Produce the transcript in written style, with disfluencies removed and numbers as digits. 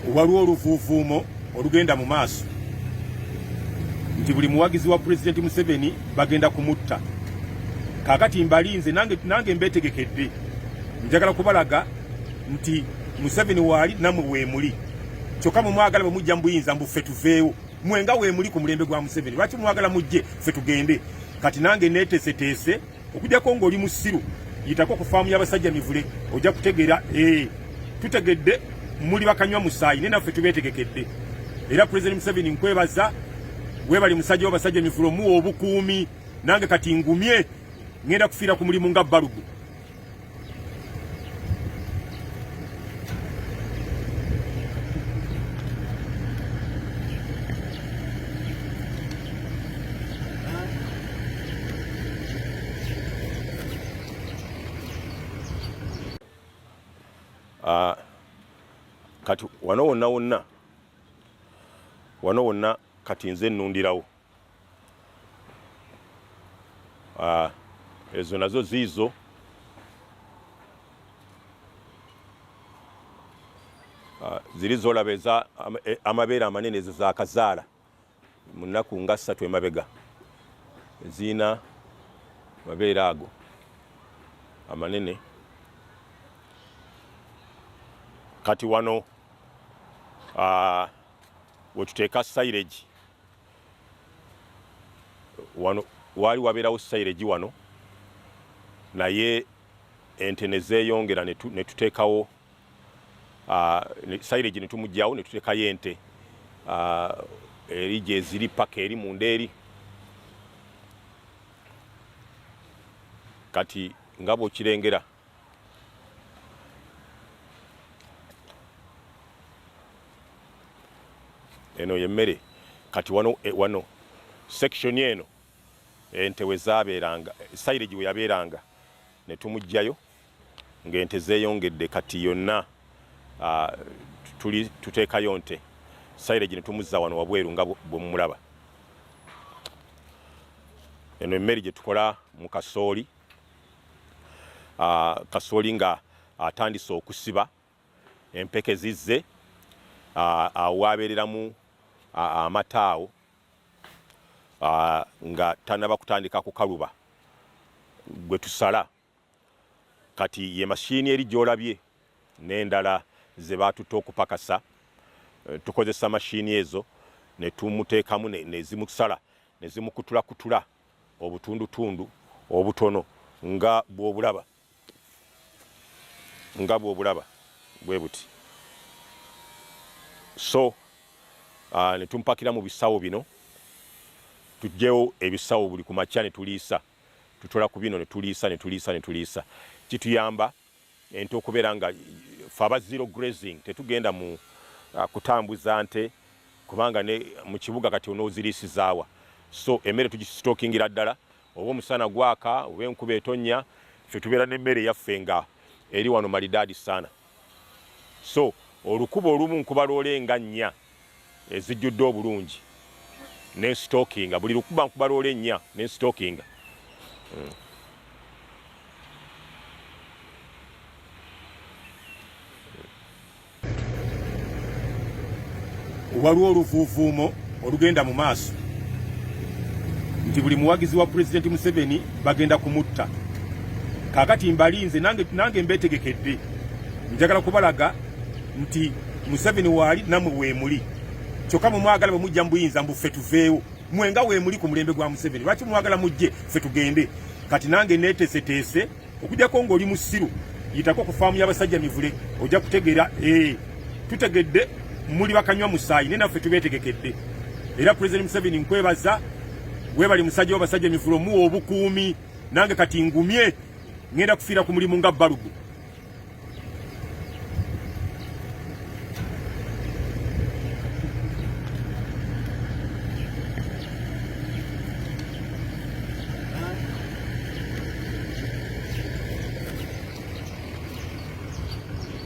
Waliwo oluvuuvuumo olugenda mu maaso nti buli muwagizi wa Pulezidenti Museveni bagenda kumutta. Kaakati mbalinze nange, nange mbeetegekedde, njagala kubalaga nti Museveni waali namwe weemuli, kyokka mwe mwagala bwe mujja mu buyinza mbu ffe tuveewo. Mwe nga weemuli ku mulembe gwa Museveni, lwaki mwagala mujje ffe tugende? Kati nange neeteeseteese. Okujjako ng'oli musiru, yitako ku faamu y'abasajja mivule ojja kutegeera. Tutegedde muli bakanywa musaayi, naye naffe tubeetegekedde. Era President Museveni nkwebaza, webali musajja w'abasajja mivule omuwa obukuumi. Nange kati ngumye, ngenda kufiira ku mulimu nga balugu. Kati wano wonna wonna wano wonna kati nze nnundirawo. Ezo nazo ziizo. Ziri zolaba eza amabeere amanene, ezo zakazaala mu nnaku nga 3 emabega, ziina mabeere ago amanene. Kati wano wetuteeka silage, wano waali wabeerawo silage wano, naye ente ne zeeyongera ne tuteekawo silage ne tumugyawo ne tuteekayo ente eri gye ziri paka eri munda eri. Kati nga bw'okirengera eno y'emmere. Kati wano section eno ente we zaabeeranga, silage we yabeeranga, ne tumuggyayo ng'ente zeeyongedde. Kati yonna tuli tuteekayo nte, silage ne tumuzza wano wabweru nga bwe mumulaba. Eno emmere gye tukola mu kasooli, kasooli nga atandise okusiba empeke zizze, awo wabeereramu amata awo nga tanaba kutandika kukaluba gwe tusala. Kati ye mashini eri gy'olabye n'endala ze baatutte okupakasa, tukozesa mashini ezo ne tumuteekamu ne zimusala ne zimukutulakutula obutundutundu obutono nga bw'obulaba, nga bw'obulaba bwe buti. So ne tumpakira mu bisawo bino, tuggyewo ebisawo buli ku makya ne tuliisa, tutola ku bino ne tuliisa ne tuliisa ne tuliisa. Kituyamba ente okubeera nga ffe aba zero grazing tetugenda mu kutambuza nte, kubanga ne mu kibuga kati onooziriisizaawa. So emmere tugisitookingira ddala, oba omusana gwaka oba enkuba etonnya, ffe tubeera n'emmere yaffe nga eri wano malidaadi sana. So olukuba olumu nkuba loole nga 4 ezijjudde obulungi nensitookinga, buli lukuba nkuba loole 4 nensitookinga. Waliwo oluvuuvuumo olugenda mu maaso nti buli muwagizi wa Pulezidenti Museveni bagenda kumutta. Kaakati mbalinze, nange mbeetegekedde, njagala kubalaga nti Museveni waali namwe weemuli, kyokka mwe mwagala bwe mujja mu buyinza mbu ffe tuveewo. Mwe nga weemuli ku mulembe gwa Museveni, lwaki mwagala mujje ffe tugende? Kati nange neeteeseteese. Okujjako ng'oli musiru, yitako ku faamu y'abasajja mivule ojja kutegeera. Tutegedde muli bakanywa musaayi, naye naffe tubeetegekedde. Era President Museveni nkwebaza, webali musajja w'abasajja mivule omuwa obukuumi. Nange kati ngumye, ngenda kufiira ku mulimu nga balugu.